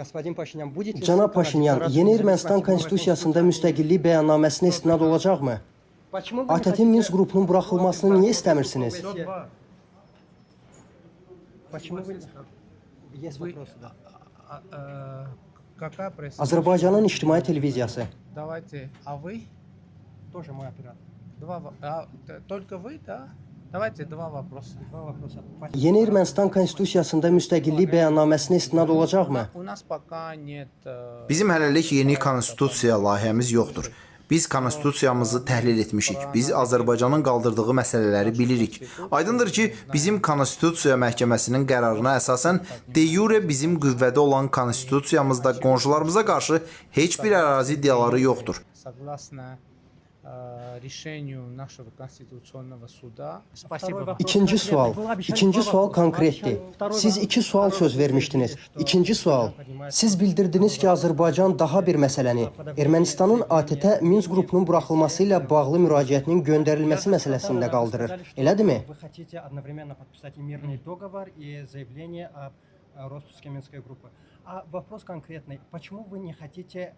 Господин Пашинян, будет ли Cənab ссылка на Paşinyan, декларацию yeni Ermənistan независимости новой konstitusiyasında Конституции? Müstəqillik bəyannaməsinə istinad olacaqmı? Почему вы не ATƏT-in хотите Minsk qrupunun buraxılmasını niyə istəmirsiniz? ОБСЕ? Почему вы... Есть Вы- вопросы, да. Какая пресса? Azərbaycanın ictimai televiziyası. Давайте, а вы? Тоже мой оператор. Два, только вы, да? Давайте два вопроса. Два вопроса. Yeni Ermənistan konstitusiyasında müstəqillik bəyannaməsinə istinad olacaqmı? У нас пока нет. Bizim hələlik yeni konstitusiya layihəmiz yoxdur. Biz konstitusiyamızı təhlil etmişik. Biz Azərbaycanın qaldırdığı məsələləri bilirik. Aydındır ki, bizim Konstitusiya Məhkəməsinin qərarına əsasən de jure bizim qüvvədə olan konstitusiyamızda qonşularımıza qarşı heç bir ərazi iddiaları yoxdur. Согласно решению нашего Конституционного суда. Второй Спасибо вам. вопрос İkinci конкретный. sual. Было обещание İkinci два sual вопроса. konkretdir. Второй Siz вопрос- iki sual второй söz вопрос vermişdiniz. что İkinci sual. поднимает- Siz bildirdiniz ki, Azərbaycan daha bir məsələni, Ermənistanın ATƏT Minsk qrupunun buraxılması ilə bağlı müraciətinin göndərilməsi məsələsində qaldırır. Elədimi? Вы хотите одновременно подписать и мирный договор, и заявление о распуске Минской группы. А вопрос конкретный. Почему вы не хотите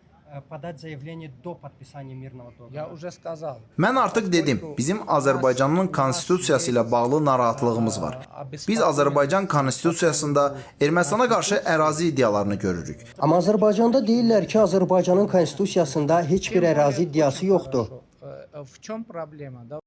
подать заявление до подписания мирного договора? Я уже сказал. Mən artıq dedim, bizim Azərbaycanın konstitusiyası ilə bağlı narahatlığımız var. Biz Azərbaycan konstitusiyasında Ermənistana qarşı ərazi iddialarını görürük. Amma Azərbaycanda deyirlər ki, Azərbaycanın konstitusiyasında heç bir Тем более ərazi iddiası очень yoxdur. хорошо. В чем проблема? Да?